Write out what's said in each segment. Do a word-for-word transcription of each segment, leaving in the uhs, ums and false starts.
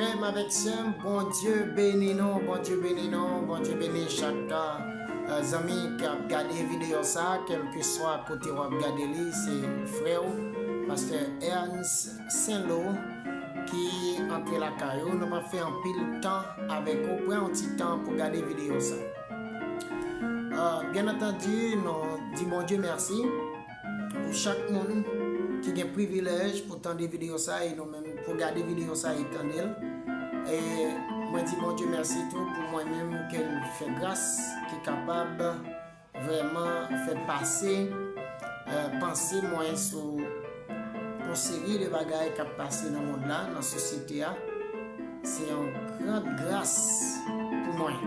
Frè m avèk sè m, Bondye beni nou, Bondye beni nou, Bondye beni chak, euh, zanmi k ap gade videyo sa, kèlkeswa kote w ap gade li, se frè w, pastè Ernst Saint-Lô, ki antre lakay ou. Nou p ap fè anpil tan avèk ou, pran yon ti tan pou gade videyo sa. Euh, byen antandi, nou di Bondye mèsi pou chak moun ki gen privilèj pou tande videyo sa e nou menm pou gade videyo sa e tande l. E mwen di Bondye mèsi tou pou mwen menm ke l fè gras ki kapab vrèman fè pase, euh, panse mwen sou yon seri de bagay k ap pase nan mond la, nan sosyete a. Se yon gran gras pou mwen,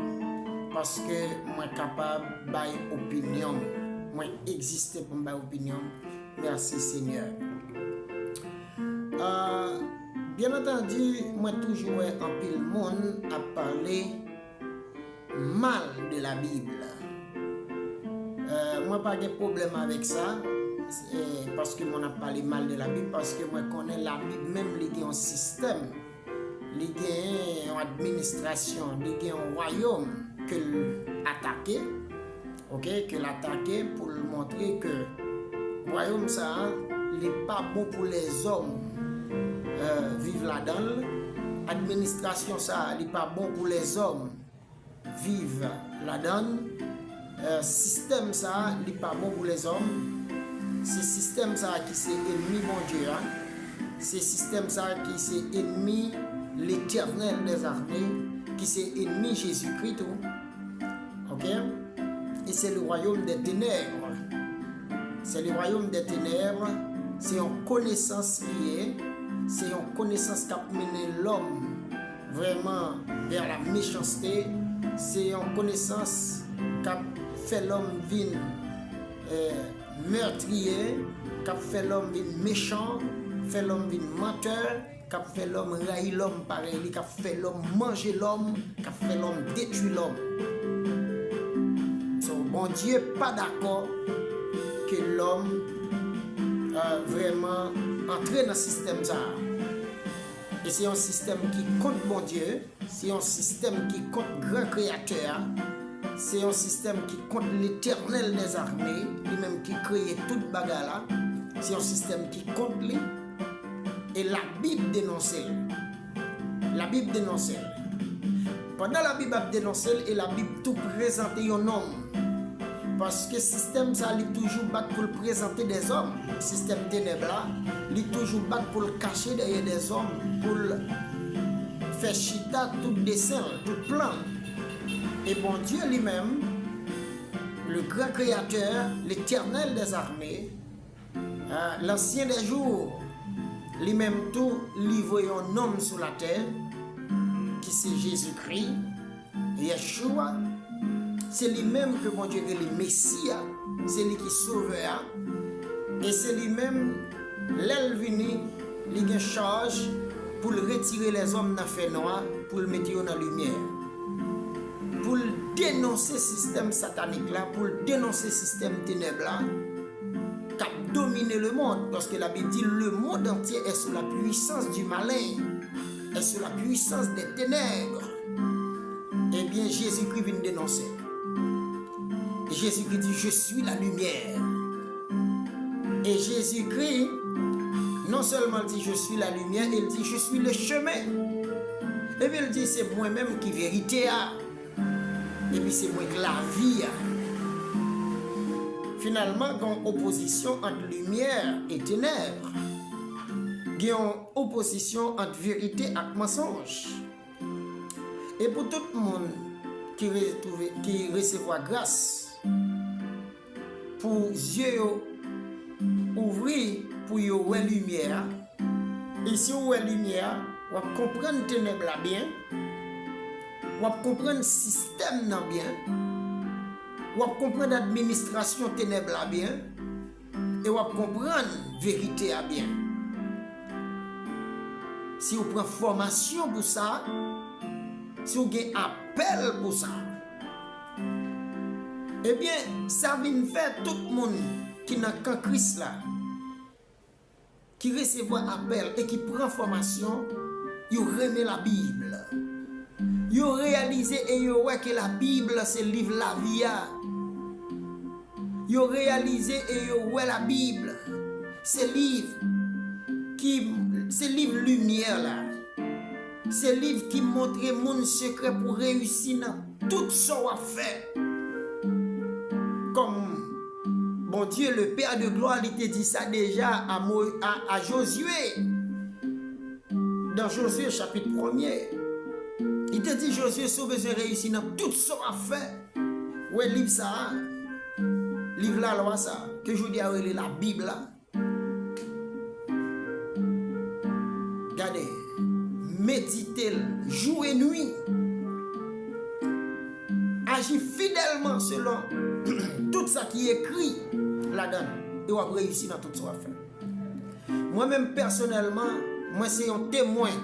paske mwen kapab bay opinyon m. Mwen egziste pou m bay opinyon m. Mèsi, Senyè. Euh, byen antandi, mwen toujou wè anpil moun ap pale mal de la Bible. Euh, mwen pa gen pwoblèm avèk sa, eh, paske moun ap pale mal de la Bible, paske mwen konnen la Bible menm li gen yon sistèm, li gen yon administrasyon, li gen yon wayòm ke l atake, ok, ke l atake pou l montre ke wayòm sa a, li pa bon pou lèzòm, euh, viv ladan l. Administrasyon sa a, li pa bon pou lèzòm viv ladan l. Euh, sistèm sa a, li pa bon pou lèzòm. Se sistèm sa a ki se ènmi Bondye a. Se sistèm sa a ki se ènmi Letènèl dèzame, ki se ènmi Jezikri tou. Ok? E se le royaume des ténèbres. Se le royaume des ténèbres. Se yon konesans li ye. Se yon konesans k ap mennen lòm vrèman vè la mechanste. Se yon konesans k ap fè lòm vin, eh, mètriye, k ap fè lòm vin mechan, fè lòm vin mantè, k ap fè lòm rayi lòm parèy li, k ap fè lòm manje lòm, k ap fè lòm detwi lòm. So, Bondye pa dakò ke lòm, euh, vrèman antre nan sistèm sa a. E se yon sistèm ki kont Bondye, se yon sistèm ki kont gran kreyatè a, se yon sistèm ki kont Letènèl dèzame, li menm ki kreye tout bagay la. Se yon sistèm ki kont li. E Labib denonse l. Labib denonse l. Pandan Labib ap denonse l, e Labib tou prezante yon nonm. Paske sistèm sa, li toujou bat pou l prezante dèzòm. Sistèm tenèb la, li toujou bat pou l kache dèyè dèzòm, pou l fè chita tout desen l, tout plan l. E Bondye li menm, le grand créateur, l'Éternel des armées, euh, l'ancien des jours, li menm tou, li voye yon nonm sou latè, ki se Jezikri, Yeshua, se li menm ke Bondye rele Mesi a, se li ki Sovè a, e se li menm, lè l vini, li gen chaj pou l retire lèzòm nan fènwa, pou l mete yo nan limyè. Pou l denonse sistèm satanik la, pou l denonse sistèm tenèb la, k ap domine le monde, paske Labib di, le monde entier est sous la puissance du malin, est sous la puissance des ténèbres. Ebyen, Jezikri vin denonse. Jezikri di, je suis la lumière. E Jezikri, non sèlman l di, je suis la lumière, e l di, je suis le chemin. Epi l di, se mwen menm ki verite a. Epi se mwen k lavi a. Finalman, gen yon opozisyon ant limyè e tenèb. Gen yon opozisyon ant verite ak mansonj. E pou tout moun ki retwouve, ki resevwa gras, pou zye yo ouvri, pou yo wè limyè a. E si w wè limyè a, w ap konprann tenèb la byen, w ap konprann sistèm nan byen, w ap konprann administrasyon tenèb la byen, e w ap konprann verite a byen. Si w pran fòmasyon pou sa, si w gen apèl pou sa, ebyen, sa vin fè tout moun ki nan kan Kris la, ki resevwa apèl e ki pran fòmasyon, yo renmen Labib. Yo reyalize e yo wè ke Labib se liv lavi a. Yo reyalize e yo wè Labib se liv ki, se liv limyè la. Se liv ki montre moun sekrè pou reyisi nan tout sa w ap fè. Kòm Bondye, le Père de gloire, li te di sa deja a, Mo- a, a Josué. Dans Josué chapit premye, li te di Josué, si w bezwen reyisi nan tout sa w ap fè, wè liv sa a, liv lalwa sa a, ke jodi a rele Labib la. Gade, medite l jou e nwi. Aji fidèlman selon tout sa ki ekri ladan l, e w ap reyisi nan tout sa w ap fè. Mwen menm pèsonèlman, mwen se yon temwen.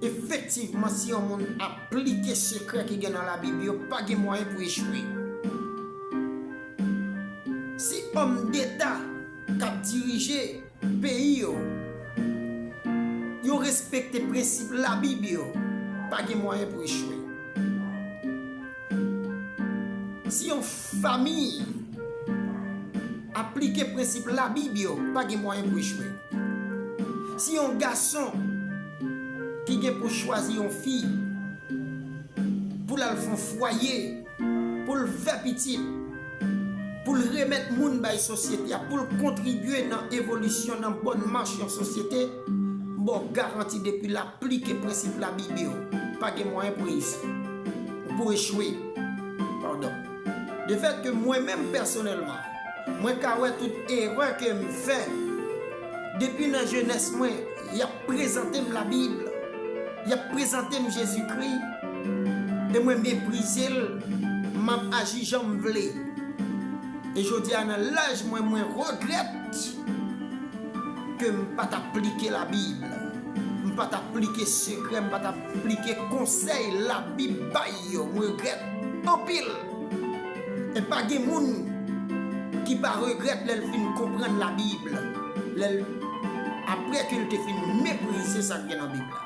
Efektivman, si yon moun aplike sekrè ki gen nan Labib yo, pa gen mwayen pou echwe. Si òm deta k ap dirije peyi yo, yo respekte prensip Labib yo, pa gen mwayen pou echwe. Si yon fanmi aplike prensip Labib yo, pa gen mwayen pou echwe. Si yon gason ki gen pou chwazi yon fi pou l al fè yon fwaye, pou l fè pitit, pou l remèt moun bay sosyete a, pou l kontribye nan evolisyon, nan bòn mach yon sosyete, m ba w garanti depi l aplike prensip Labib yo, pa gen mwayen pou reyisi, pou echwe. Padon. Defèt ke mwen menm pèsonèlman, mwen ka wè tout erè ke m fè. Depi nan jenès mwen, y ap prezante m Labib, y ap prezante m Jezikri, e mwen meprize l, m ap aji jan m vle. E jodi a, nan laj mwen, mwen regrèt ke m pa t aplike Labib. M pa t aplike sekrè, m pa t aplike konsèy Labib bay yo. M regrèt anpil. E pa gen moun ki pa regrèt lè l fin konprann Labib, lè l, apre ke l te fin meprize sa k gen nan Bib la.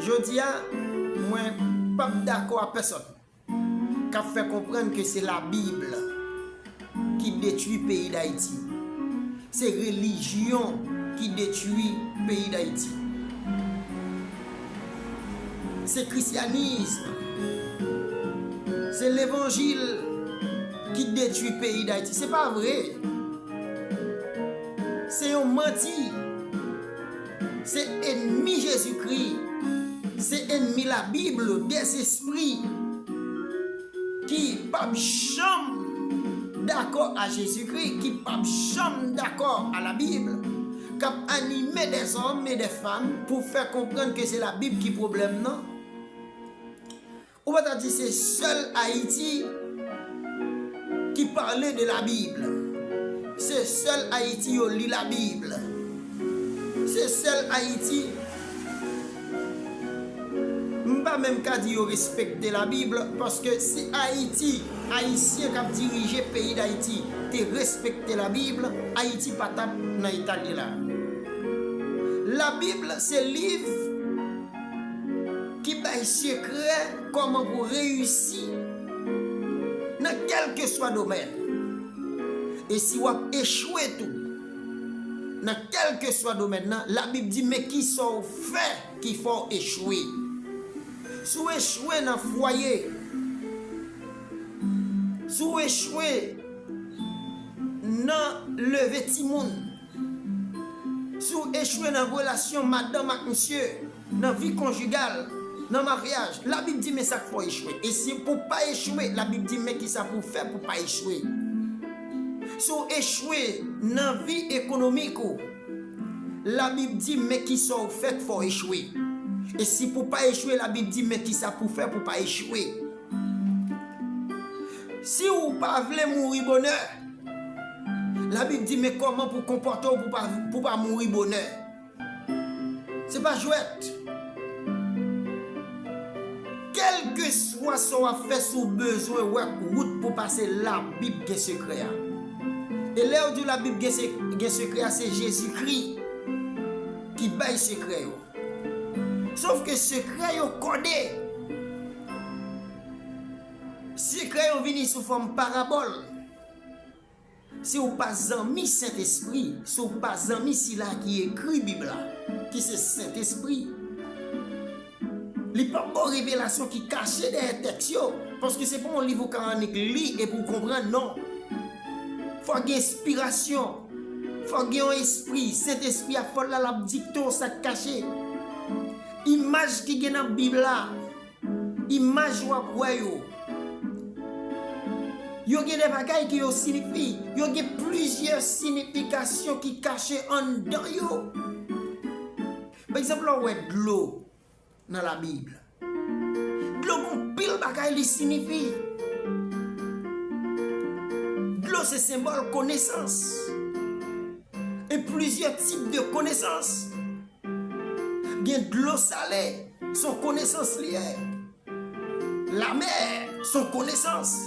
Jodi a, mwen p ap dakò a pèsonn k ap fè konprann ke se Labib ki detwi peyi Dayiti. Se relijyon ki detwi peyi Dayiti. Se krisyanis, se levanjil ki detwi peyi Dayiti. Se pa vre. Se yon manti. Se ènmi Jezikri. Se ènmi Labib, dèzespri ki p ap janm dakò a Jezikri, ki p ap janm dakò a Labib, k ap anime dèzòm e dèfanm pou fè konprann ke se Labib ki pwoblèm nan. Ou pa ta di se sèl Ayiti ki pale de Labib. Se sèl Ayiti yo li Labib. Se sèl Ayiti, m pa menm ka di yo respekte Labib, paske si Ayiti, Ayisyen k ap dirije peyi Dayiti te respekte Labib, Ayiti pa t ap nan eta l ye la. Labib se liv ki bay sekrè kòman pou reyisi nan kèlkeswa domèn. E si w ap echwe tou, nan kèlkeswa domèn nan, Labib di, men kisa w fè ki fè w echwe. Si w echwe nan fwaye, si w echwe nan leve timoun, si w echwe nan relasyon madanm ak misye, nan vi konjigal, nan maryaj, Labib di men sa k fè w echwe. E si pou w pa echwe, Labib di men kisa pou w fè pou w pa echwe. Si w echwe nan vi ekonomik ou, Labib di men kisa w fè k fè w echwe. E si pou w pa echwe, Labib di men kisa pou w fè pou w pa echwe. Si w pa vle mouri bonè, Labib di men kòman pou w konpòte w pou pa, pou pa mouri bonè. Se pa jwèt. Kèlkeswa sa w ap fè, si w bezwen wè wout pou pase, Labib gen sekrè a. E lè yo di w Labib gen se-, gen sekrè a, se Jezikri ki bay sekrè yo. Sòf ke sekrè yo kòde. Sekrè yo vini sou fòm parabòl. Si w pa zanmi Sentespri, si w pa zanmi sila ki ekri Bib la, ki se Sentespri, li p ap ba w revelasyon ki kache dèyè tèks yo, paske se pa yon liv ou ka annik li epi w konprann, non. Fò gen enspirasyon, fò gen yon espri, Sentespri a fò l la, l ap dikte w sa k kache. Imaj ki gen nan Bib la, imaj w ap wè yo, yo gen de bagay ke yo siyifi, yo gen plizyè siyifikasyon ki kache anndan yo. Pa egzanp, lè w wè dlo nan Labib, dlo gen pil bagay li siyifi. Dlo se senbòl konesans. E plizyè tip de konesans. Gen dlo sale, se yon konesans li ye. Lamè, se yon konesans.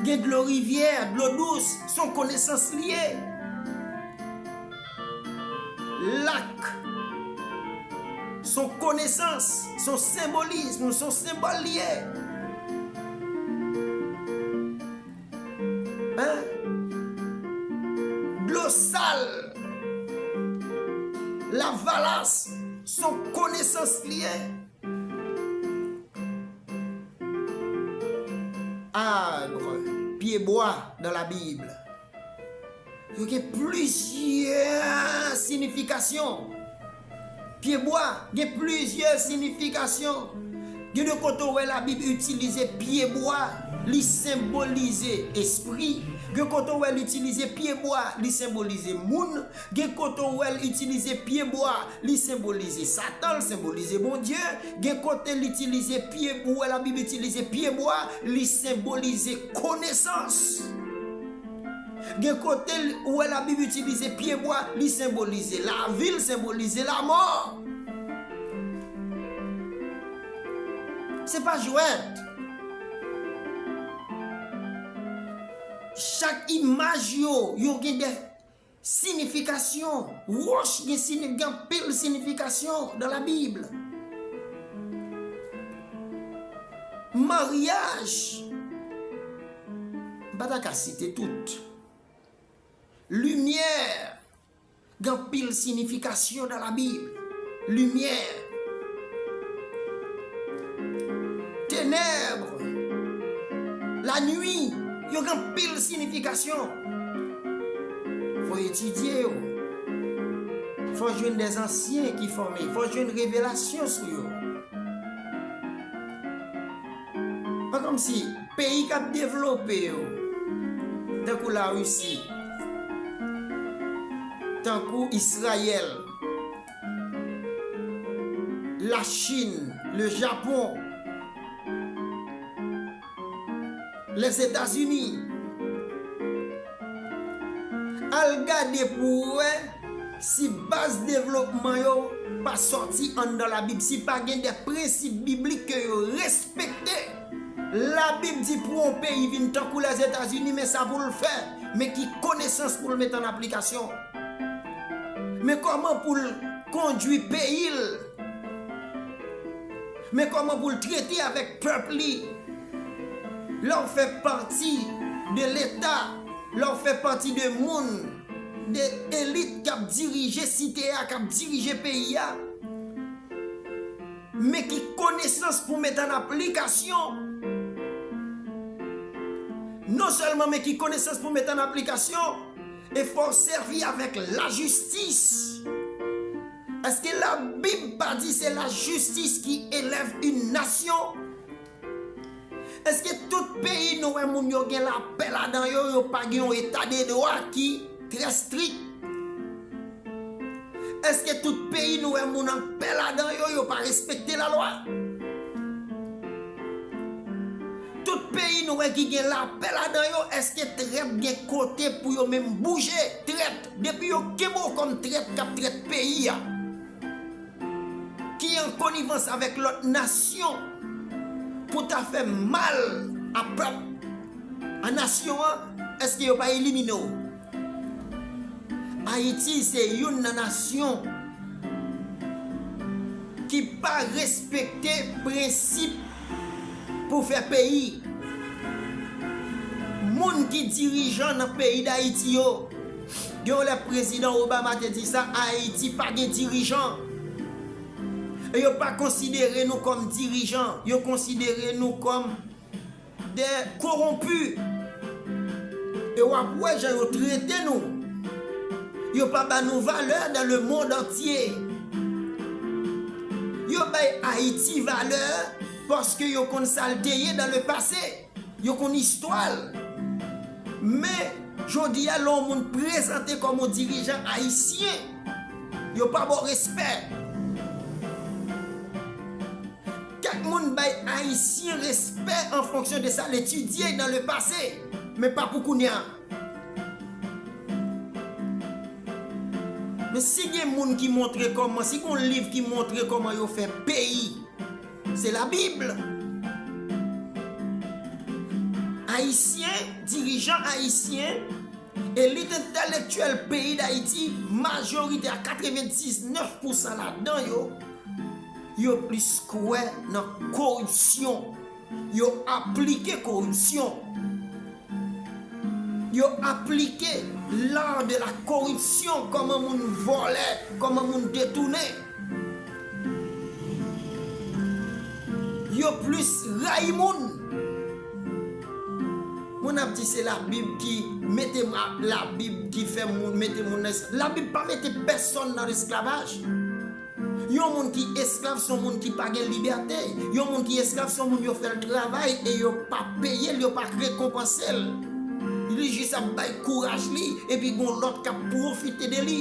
Gen dlo rivyè, dlo dous, se yon konesans li ye. Lak, se yon konesans, se yon senbolis, se yon senbòl li ye. Hein? Dlo sal, lavalas, se yon konesans li ye. Arbre, pyebwa dans la Bible. Yo gen plizyè siyifikasyon. Pyebwa gen plizyè siyifikasyon. Gen de kote w wè Labib itilize pyebwa, li senbolize espri. Gen kote w wè l itilize pyebwa, li senbolize moun. Gen kote w wè l itilize pyebwa, li senbolize Satan, li senbolize Bondye. Gen kote l itilize pye, ou wè Labib itilize pyebwa, li senbolize konesans. Gen kote l, ou wè Labib itilize pyebwa, li senbolize lavi, li senbolize lamò. Se pa jwèt. Chak imaj yo, yo gen de siyifikasyon. Wòch gen siyi-, gen anpil siyifikasyon dans la Bible. Maryaj, m pa ta ka site tout. Limyè, gen anpil siyifikasyon dans la Bible. Limyè. Tenèb. Lanwi. Yo gen anpil siyifikasyon. Fò etidye yo. Fò jwenn de ansyen ki fòme. Fò jwenn revelasyon sou yo. Pa kòmsi peyi k ap devlope yo, tankou Larisi, tankou Izrayèl, Lachin, le Japon, Lèzetazini. Al gade pou w wè si baz devlopman yo pa sòti anndan Labib, si pa gen de prensip biblik ke yo respekte. Labib di pou yon peyi vin tankou Lèzetazini, men sa pou l fè, men ki konesans pou l mete an aplikasyon. Men kòman pou l kondui peyi l. Men kòman pou l trete avèk pèp li. Lè w fè pati de Leta, lè w fè pati de moun, de elit k ap dirije site a, k ap dirije peyi a, men ki konesans pou met an aplikasyon. Non sèlman men ki konesans pou met an aplikasyon, e fò w sèvi avèk lajistis. Èske Labib pa di se lajistis ki elèv yon nasyon? Èske tout peyi nou wè moun yo gen lapè ladan yo, yo pa gen yon eta de dwa ki trè strik? Èske tout peyi nou wè moun an pè ladan yo, yo pa respekte lalwa? Tout peyi nou wè ki gen lapè ladan yo, èske trèt gen kote pou yo menm bouje? Trèt, depi yo kenbe w kòm trèt k ap trèt peyi a, ki an konivans avèk lòt nasyon pou ta fè mal a pèp, a nasyon an, èske yo pa elimine w? Ayiti se youn nan nasyon ki pa respekte prensip pou fè peyi. Moun ki dirijan nan peyi Dayiti yo, gen yon lè prezidan Obama te di sa, Ayiti pa gen dirijan. E yo pa konsidere nou kòm dirijan, yo konsidere nou kòm de kowonpi. E w ap wè jan yo trete nou. Yo pa ba nou valè dans le monde entier. Yo bay Ayiti valè paske yo konn sa l te ye dans le passé. Yo konn istwa l. Men, jodi a, lè yon moun prezante kòm yon dirijan ayisyen, yo pa ba w respè. Kèk moun bay Ayisyen respè an fonksyon de sa l etidye dans le passé, men pa pou kounye a. Men si gen moun ki montre kòman, si gen yon liv ki montre kòman yo fè peyi, se Labib. Ayisyen, dirijan ayisyen, elit entèlektyèl peyi Dayiti, majorite a katrevendiznèf pousan ladan yo, yo plis kwè nan koripsyon. Yo aplike koripsyon. Yo aplike l'art de la corruption, kòman moun vòlè, kòman moun detounen. Yo plis rayi moun. Moun ap di se Labib ki mete m-, Labib ki fè moun, mete moun nan es-, Labib pa mete pèsonn nan esklavaj. Yon moun ki esklav se yon moun ki pa gen libète. Yon moun ki esklav se yon moun yo fè l travay e yo pa peye l, yo pa rekonpanse l. Li jis ap bay kouraj li, epi gon lòt k ap pwofite de li.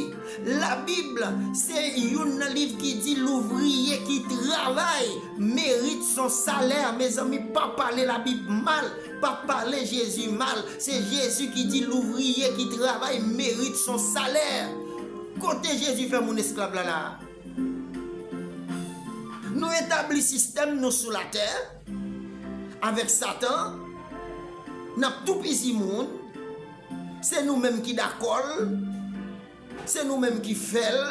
Labib se youn nan liv ki di louvriye ki travay mérite son salaire. Mezanmi, pa pale Labib mal, pa pale Jezi mal. Se Jezi ki di louvriye ki travay mérite son salaire. Kote Jezi fè moun esklav la la? Nou etabli sistèm nou sou latè avèk Satan, n ap toupizi moun, se nou menm ki dakò l, se nou menm ki fè l.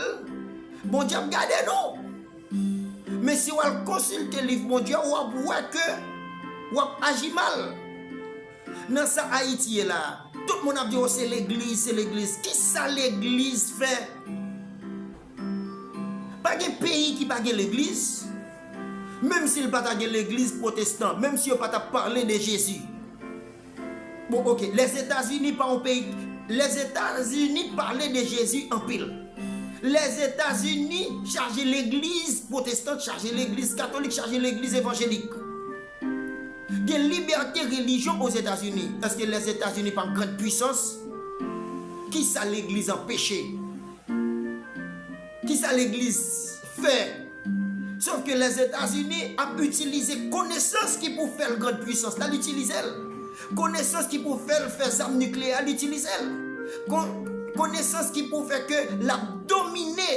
Bondye ap gade nou. Men si w al konsilte liv Bondye a, w ap wè ke w ap aji mal. Nan sa Ayiti ye la, tout moun ap di, "O, se legliz, se legliz." Kisa legliz fè? Pa gen peyi ki pa gen legliz. Menm si l pa ta gen legliz pwotestan, menm si yo pa ta pale de Jezi. Bon, oke, Lèzetazini pa yon peyi, Lèzetazini pale de Jezi anpil. Lèzetazini chaje legliz pwotestan, chaje legliz katolik, chaje legliz evanjelik. Gen libète relijyon Ozetazini. Èske Lèzetazini pa yon grann pwisans? Kisa legliz anpeche? Kisa legliz fè? Sòf ke Lèzetazini ap itilize konesans ki pou fè l grann pwisans la, l itilize l. Konesans ki pou fè l fè zam nikleyè, l itilize l. Kon-, konesans ki pou fè ke l ap domine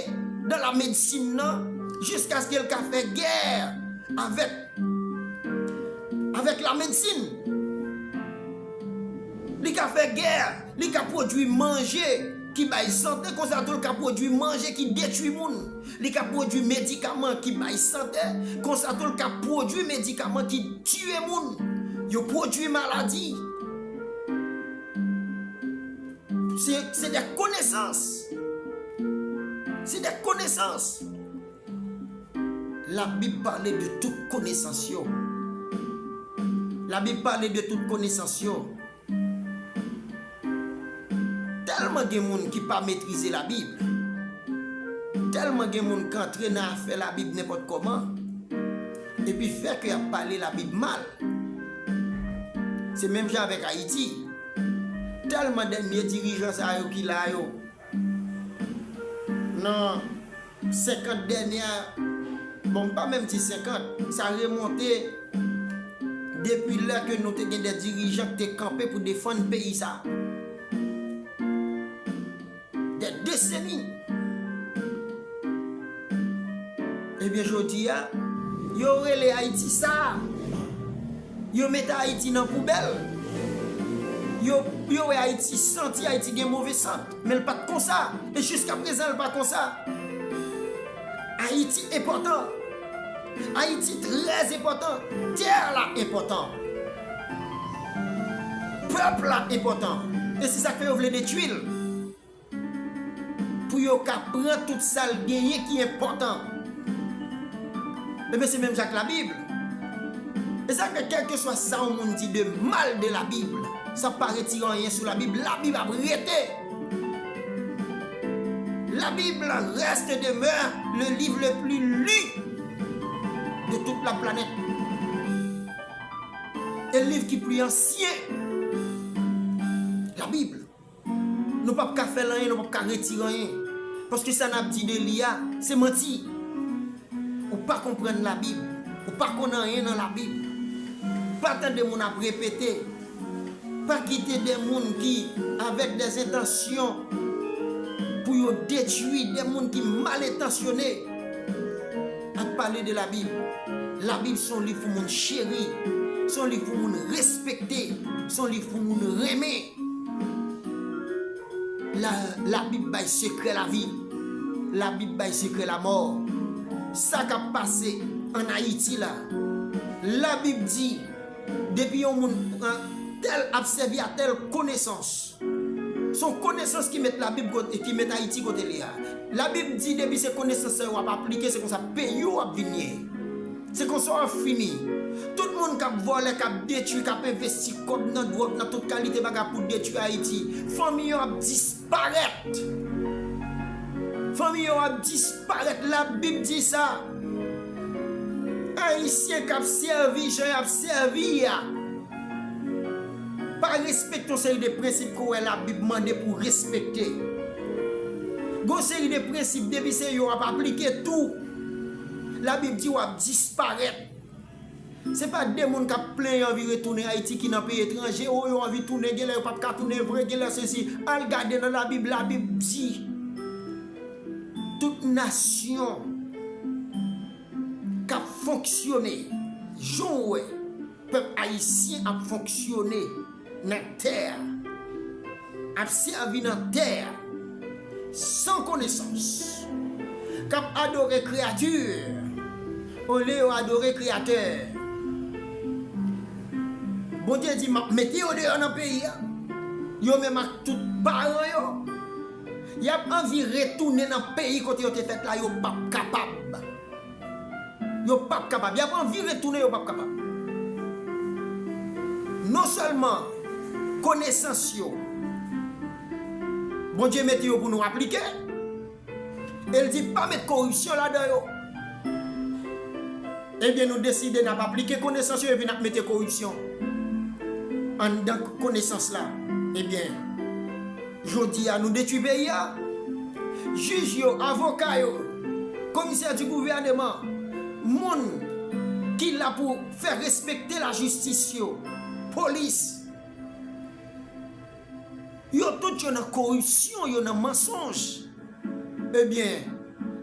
dan la medsin nan, jiskaske l ka fè gè avèk avèk lamedsin. Li ka fè gè, li ka pwodui manje ki bay sante, konsa tou l ka pwodui manje ki detwi moun. Li ka pwodui medikaman ki bay sante, konsa tou l ka pwodui medikaman ki tiye moun. Yo pwodui maladi. Se, se de konesans. Se de konesans. Labib pale de tout konesans yo. Labib pale de tout konesans yo. Tèlman gen moun ki pa metrize Labib. Tèlman gen moun k antre nan afè Labib nenpòt kòman. Epi fè ke y ap pale Labib mal. Se menm jan avèk Ayiti. Tèlman dènye dirijan sa yo ki la yo, nan senkant dènye, bon, m pa menm di senkant, sa remonte depi lè ke nou te gen de dirijan ki te kanpe pou defann peyi sa. De deseni. Ebyen, jodi a, yo rele Ayiti sa. Yo mete Ayiti nan poubèl. Yo, yo wè Ayiti, santi Ayiti gen move sant, men l pa t konsa. E jiska prezan, l pa konsa. Ayiti enpòtan. Ayiti trè enpòtan. Tè la enpòtan. Pèp la enpòtan. E se sa k fè yo vle detwi l. Pou yo ka pran tout sa l genyen ki enpòtan. Ebyen, se menm jan ak Labib. E sa k fè, kèlkeswa sa yon moun di de mal de Labib, sa pa retire anyen sou Labib. Labib ap rete. La Bible reste et demeure le livre le plus lu de toute la planète. E liv ki pli ansyen, Labib. Nou p ap ka fè l anyen, nou p ap ka retire anyen. Paske sa n ap di de li a, se manti. Ou pa konprann Labib. Ou pa konn anyen nan Labib. Pa tande moun ap repete. Pa kite de moun ki, avèk de entansyon pou yo detwi, de moun ki mal entansyone, ap pale de Labib. Labib se yon liv pou moun cheri, se yon liv pou moun respekte, se yon liv pou moun renmen. La, Labib bay sekrè lavi. Labib bay sekrè lamò. Sa k ap pase ann Ayiti la, Labib di, depi yon moun pran tèl, ap sèvi a tèl konesans, se yon konesans ki met Labib kote, ki met Ayiti kote li a. Labib di, depi se konesans sa yo w ap aplike, se konsa peyi w ap vin ye. Se konsa w ap fini. Tout moun k ap vòlè, k ap detwi, k ap envesti kòb nan dwòg, nan tout kalite bagay pou detwi Ayiti, fanmi yo ap disparèt. Fanmi yo ap disparèt. Labib di sa. Ayisyen k ap sèvi jan y ap sèvi a, pa respekte yon seri de prensip ke w wè Labib mande pou w respekte. Gon seri de prensip, depi se yo w ap aplike tou, Labib di w ap disparèt. Se pa de moun k ap plenyen anvi retounen Ayiti ki nan peyi etranje, o, yo anvi tounen, genlè yo p ap ka tounen vre, genlè sesi. Al gade nan Labib, Labib di, tout nasyon k ap fonksyone jan w wè pèp ayisyen ap fonksyone nan tè a, ap sèvi nan tè a, san konesans, k ap adore kreyati olye yo adore Kreyatè. Bondye di, "M ap mete yo deyò nan peyi a, yo menm ak tout paran yo." Y ap anvi retounen nan peyi kote yo te fèt la, yo p ap kapab. Yo p ap kapab. Y ap anvi retounen, yo p ap kapab. Non sèlman konesans yo, Bondye mete yo pou nou aplike, e l di pa met koripsyon ladan yo. Ebyen, nou deside n ap aplike konesans yo epi n ap mete koripsyon anndan konesans la. Ebyen, jodi a, nou detwi peyi a. Jij yo, avoka yo, komisè di gouvèneman, moun ki la pou fè respekte lajistis yo, polis, yo tout yo nan koripsyon, yo nan mansonj. Ebyen,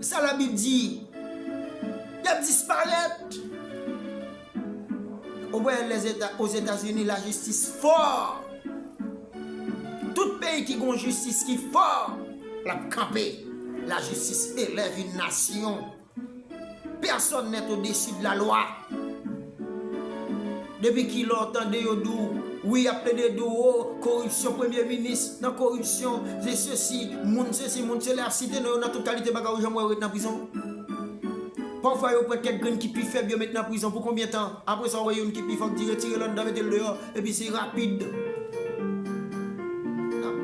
sa Labib di, y ap disparèt. Ou wè, Lèzeta-, Ozetazini, lajistis fò. Tout peyi ki gon jistis ki fò, l ap kanpe. Lajistis elèv yon nasyon. Personne n'est au-dessus de la loi. Depi kilè w tande yo di w, wi, y ap plede di w, o, koripsyon, premye minis nan koripsyon, se sesi, moun sesi, moun sela, y ap site non yo nan tout kalite bagay, ou janm wè yo ret nan prizon? Pafwa, yo pran kèk grenn ki pi fèb, yo met nan prizon pou konbyen tan? Apre sa, w wè youn ki pi fò, di, retire l anndan, mete l deyò, epi se rapid. N ap,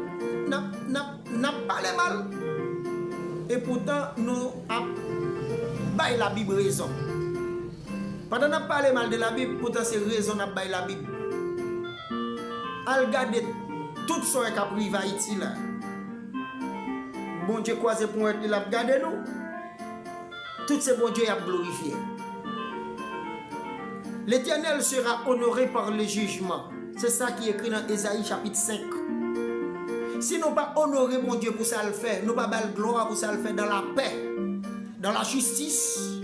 n ap, n ap, n ap pale mal. Epoutan, nou ap bay Labib rezon. Pandan n ap pale mal de Labib, poutan se rezon n ap bay Labib. Al gade tout sa w wè k ap rive Ayiti la. Bondye kwaze ponyèt li, l ap gade nou. Tout se Bondye y ap glorifye. L'Éternel sera honoré par le jugement. Se sa ki ekri nan Ezayi chapit senk. Si nou pa onore Bondye pou sa l fè, nou pa ba l glwa pou sa l fè dans la paix, dans la justice,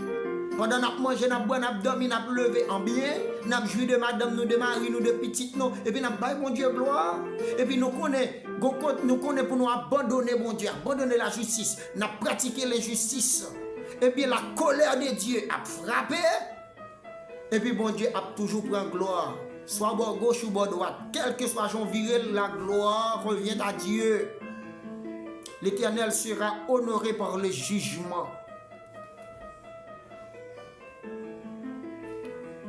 Pandan n ap manje, n ap bwè, n ap dòmi, n ap leve an byen, n ap jwi de madanm nou, de mari nou, de pitit nou, epi n ap bay Bondye glwa. Epi nou konnen, gon kot-, nou konnen pou nou abandone Bondye, abandone lajistis, n ap pratike lenjistis. Ebyen, la colère de Dieu ap frape, epi Bondye ap toujou pran glwa, swa bò goch ou bò dwat, kèlkeswa jan w vire l, la gloire revient à Dieu. L'Éternel sera honoré par le jugement.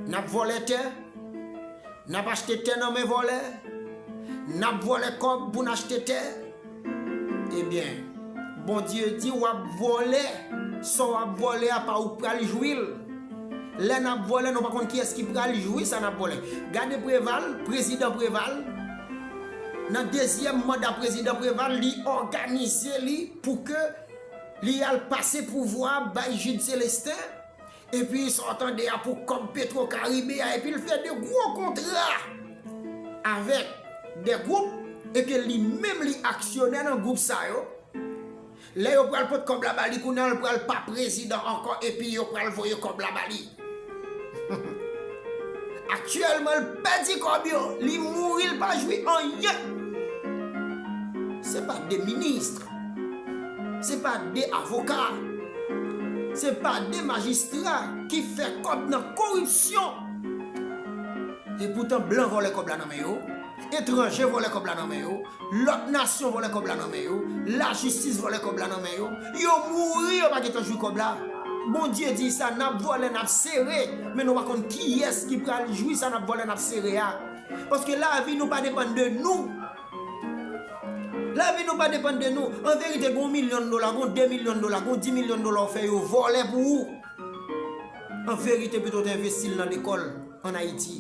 N ap vòlè tè, n ap achte tè nan men vòlè, n ap vòlè kòb pou n achte tè. Ebyen, Bondye di w ap vòlè, sa w ap vòlè a pa ou k pral jwi l. Lè n ap vòlè, nou pa konn kiyès ki pral jwi sa n ap vòlè. Gade Preval, prezidan Preval, nan dezyèm manda prezidan Preval, li òganize li pou ke li al pase pouvwa bay Jude Célestin, epi sa w tande a pou kòb Petro Caribe a, epi l fè de gwo kontra avèk de gwoup, e ke li menm li aksyonè nan gwoup sa yo. Lè yo pral pot kòb la ba li, kounye a l pral pa prezidan ankò, epi yo pral voye kòb la ba li. Aktyèlman, l pèdi kòb yo, li mouri, l pa jwi anyen. Se pa de minis, se pa de avoka, se pa de majistra ki fè kòb nan koripsyon. Epoutan, blan vòlè kòb la nan men yo, etranje vòlè kòb la nan men yo, lòt nasyon vòlè kòb la nan men yo, lajistis vòlè kòb la nan men yo. Yo mouri, yo pa gentan jwi kòb la. Bondye di sa, n ap vòlè, n ap sere, men nou pa konn kiyès ki pral jwi sa n ap vòlè, n ap sere a. Paske lavi nou pa depann de nou. Lavi nou pa depann de nou. An verite, gon milyon dola, gon de milyon dola, gon di milyon dola ou fè yo vòlè pou ou. An verite, pito w te envesti l nan lekòl ann Ayiti.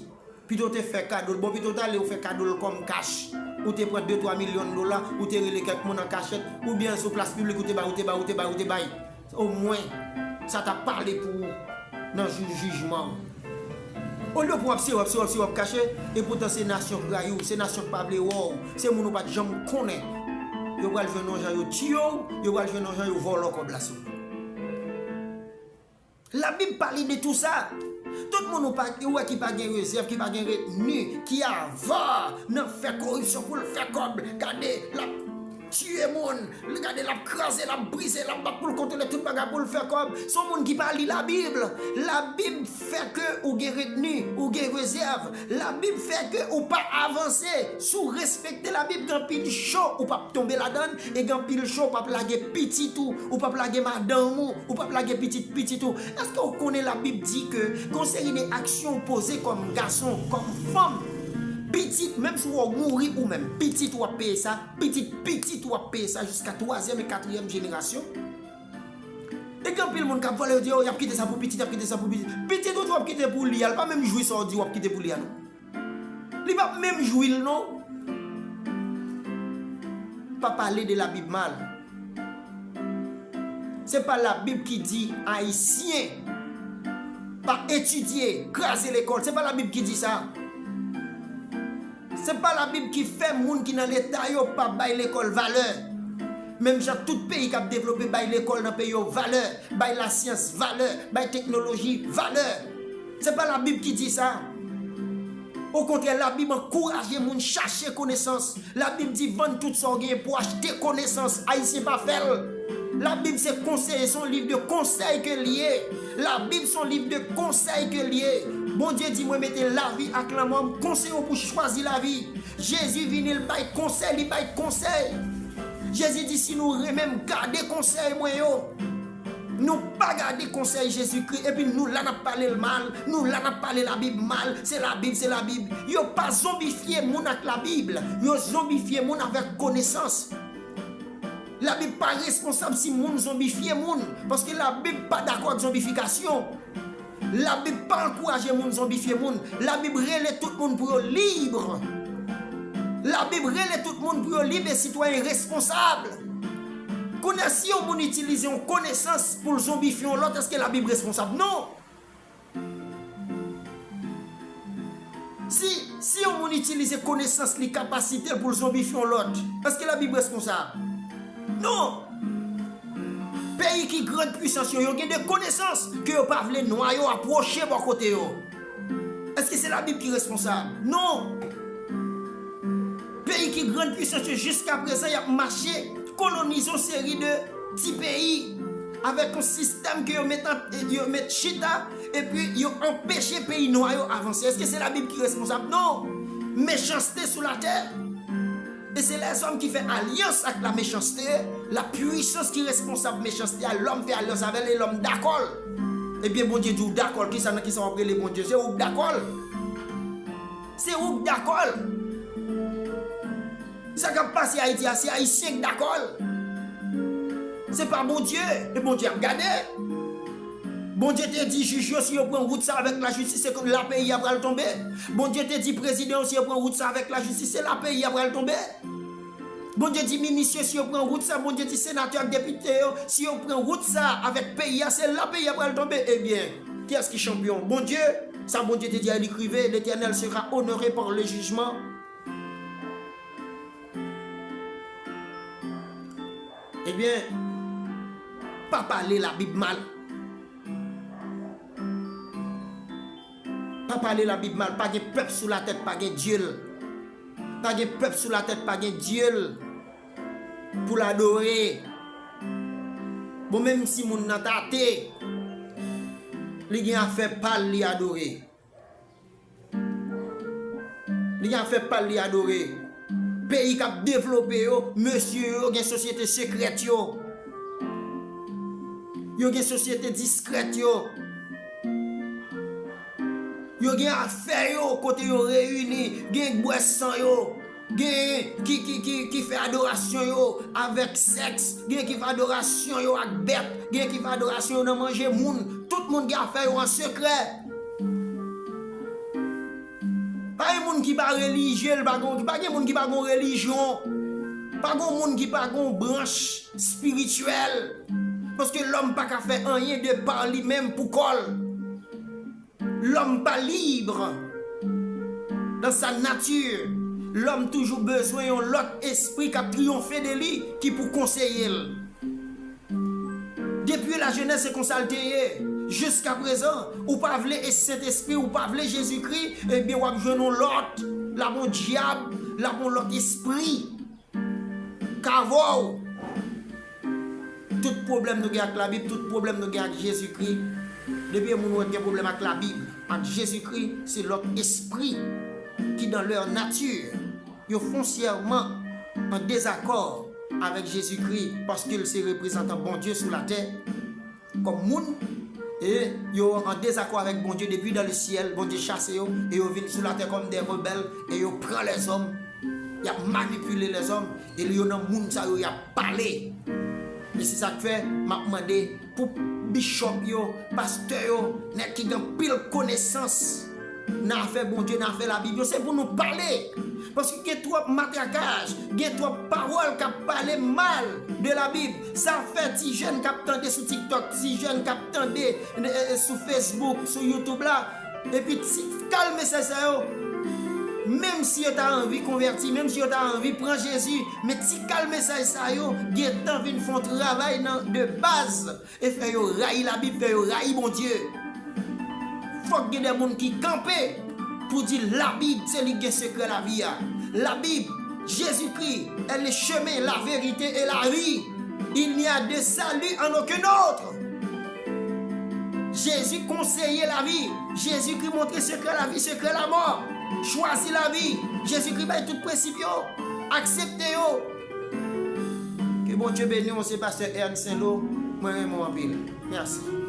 Pito w te fè kado l. Bon, pito w t ale ou fè kado l kòm kach. Ou te pran de twa milyon dola, ou te rele kèk moun an kachèt, oubyen sou plas piblik, ou te bay, ou te bay, ou te bay, ou te bay. Omwen, sa t ap pale pou ou nan jou jijman an. Olye pou w ap sere, w ap sere, w ap sere, w ap kache, epoutan se nasyon k rayi w, se nasyon k pa vle wè w, se moun ou pa t janm konnen. Yo pral jwenn yon jan yo tiye w, yo pral jwenn yon jan yo vòlò kòb la sou ou. Labib pale de tou sa. Tout moun ou pa, ou wè ki pa gen rezèv, ki pa gen retni, ki ava nan fè koripsyon pou l fè kòb, gade, l ap tiye moun, gade, l ap kraze, l ap brize, l ap bat pou l kontwole tout bagay pou l fè kòb. Se yon moun ki pa li Labib. Labib fè ke ou gen retni, ou gen rezèv. Labib fè ke ou pa avanse. Si w respekte Labib, gen anpil cho ou p ap tonbe ladan l, e gen anpil cho ou p ap lage pitit ou, ou p ap lage madanm ou, ou p ap lage pitit pitit ou. Èske w konnen Labib di ke gen yon seri de aksyon w poze kòm gason, kòm fanm, pitit, menm si w mouri ou menm, pitit ou ap peye sa, pitit pitit ou ap peye sa jiska twazyèm e katriyèm jenerasyon? E gen anpil moun k ap vòlè, yo di, "Oh, y ap kite sa pou pitit, y ap kite sa pou pitit." Pitit ou tou w ap kite pou li a, li pa menm jwi sa w di w ap kite pou li a, non. Li p ap menm jwi l, non. Pa pale de Labib mal. Se pa Labib ki di Ayisyen pa etidye, kraze lekòl. Se pa Labib ki di sa. Se pa Labib ki fè moun ki nan leta yo pa bay lekòl valè. Menm jan tout peyi k ap devlope bay lekòl nan peyi yo valè, bay lasyans valè, bay teknoloji valè. Se pa Labib ki di sa. Okontrè, Labib ankouraje moun chache konesans. Labib di, "Vann tout sa w genyen pou w achte konesans." Ayisyen pa fè l. Labib se konsèy, se yon liv de konsèy ke l ye. Labib se yon liv de konsèy ke l ye. Bondye di, "Mwen mete lavi ak lanmò, m konseye w pou chwazi lavi." Jezi vini, l bay konsèy, li bay konsèy. Jezi di, "Si nou renmen m, gade konsèy mwen yo." Nou pa gade konsèy Jezikri, epi nou la n ap pale l mal, nou la n ap pale Labib mal, se Labib, se Labib. Yo pa zonbifye moun ak Labib, yo zonbifye moun avèk konesans. Labib pa responsab si moun zonbifye moun, paske Labib pa dakò ak zonbifikasyon. Labib pa ankouraje moun zonbifye moun. Labib rele tout moun pou yo lib. Labib rele tout moun pou yo lib e sitwayen responsab. Kounye a, si yon moun itilize yon konesans pou l zonbifye yon lòt, èske Labib responsab? Non. Si, si yon moun itilize konesans li, kapasite l pou l zonbifye yon lòt, èske Labib responsab? Non. P Peyi ki grande puissance yo, yo gen de konesans ke yo pa vle nwa yo apwoche bò kote yo. Èske se Labib ki responsab? Non. Peyi ki grande puissance yo, jiska prezan, y ap mache kolonize yon seri de ti peyi avèk yon sistèm ke yo met, an- yo met chita, epi yo anpeche peyi nwa yo avanse. Èske se Labib ki responsab? Non. Mechanste sou latè. E se lèzòm ki fè alyans ak la mechanste, la pwisans ki responsab mechanste a, lòm fè alyans avè l e lòm dakò l. Ebyen, Bondye di w dakò l, kisa, nan kisa w ap rele Bondye? Se ou k dakò l. Se ou k dakò l. Sa k ap pase Ayiti a, se Ayisyen k dakò l. Se pa Bondye. E Bondye ap gade. Bondye te di jij yo, si yo pran wout sa avèk lajistis, se la peyi a pral tonbe. Bondye te di prezidan yo, si yo pran wout sa avèk lajistis, se la peyi a pral tonbe. Bondye di minis yo, si yo pran wout sa, Bondye di senatè ak depite yo, si yo pran wout sa avèk peyi a, se la peyi a pral tonbe. Ebyen, kiyès ki chanpyon? Bondye. Sa Bondye te di a, li k rive, L'Éternel sera honoré par le jugement. Ebyen, pa pale Labib mal. Pa pale Labib mal. Pa gen pèp sou latè k pa gen Dye l. Pa gen pèp sou latè k pa gen Dye l pou l adore. Bon, menm si moun nan tate, li gen afè pa l li adore. Li gen afè pa l li adore. Peyi k ap devlope yo, mesye yo gen sosyete sekrèt yo. Yo gen sosyete diskrèt yo. Yo gen afè yo kote yo reyini, gen bwè san yo, gen ki, ki, ki, ki fè adorasyon yo avèk sèks, gen ki fè adorasyon yo ak bèt, gen ki fè adorasyon yo nan manje moun. Tout moun gen afè yo an sekrè. Pa gen moun ki pa relijye, l pa gon, pa gen moun ki pa gon relijyon. Pa gon moun ki pa gon branch espirityèl. Paske lòm pa ka fè anyen de pa li menm pou kò l. Lòm pa libre dans sa nature. Lòm toujou bezwen yon lòt espri k ap triyonfe de li, ki pou konseye l. Depi lajenès, se konsa l te ye. Jiska prezan, ou pa vle Sentespri, ou pa vle Jezikri, ebyen, w ap jwenn yon lòt, l ap yon dyab, l ap yon lòt espri k avè w. Tout pwoblèm nou gen ak Labib, tout pwoblèm nou gen ak Jezikri. Depi yon moun wè gen pwoblèm ak Labib, ak Jezikri, se lòt espri ki dans leur nature. Yo fonsyèman an dezakò avèk Jezikri, paske l se reprezantan Bondye sou latè kòm moun, e yo an dezakò avèk Bondye depi dans le ciel, Bondye chase yo, e yo vin sou latè kòm des rebelles, e yo pran lèzòm, y ap manipile lèzòm, e yo nan moun sa yo, y ap pale. E se sa k fè, m ap mande pou bichòp yo, pastè yo, nèg ki gen anpil konesans nan afè Bondye, nan afè Labib yo, se pou nou pale. Paske gen twòp matrakaj, gen twòp pawòl k ap pale mal de Labib. Sa fè ti jèn k ap tande sou TikTok, ti jèn k ap tande, e, e, sou Facebook, sou YouTube la, epi ti kal mesaj sa yo, menm si yo ta anvi konvèti, menm si yo ta anvi pran Jezi, men ti kal mesaj sa yo gentan vin fè yon travay nan, de baz, e fè yo rayi Labib, fè yo rayi Bondye. Fòk gen de moun ki kanpe pou di Labib se li ki gen sekrè lavi a. Labib, Jezikri est le chemin, la vérité et la vie. Il n'y a de salut en aucun autre. Jezi konseye lavi. Jezikri montre sekrè lavi, sekrè lamò. Chwazi lavi. Jezikri bay tout prensip yo. Aksepte yo. Ke Bondye beni w, se pastè Ernst Saint-Lô. Mwen renmen w anpil. Mèsi.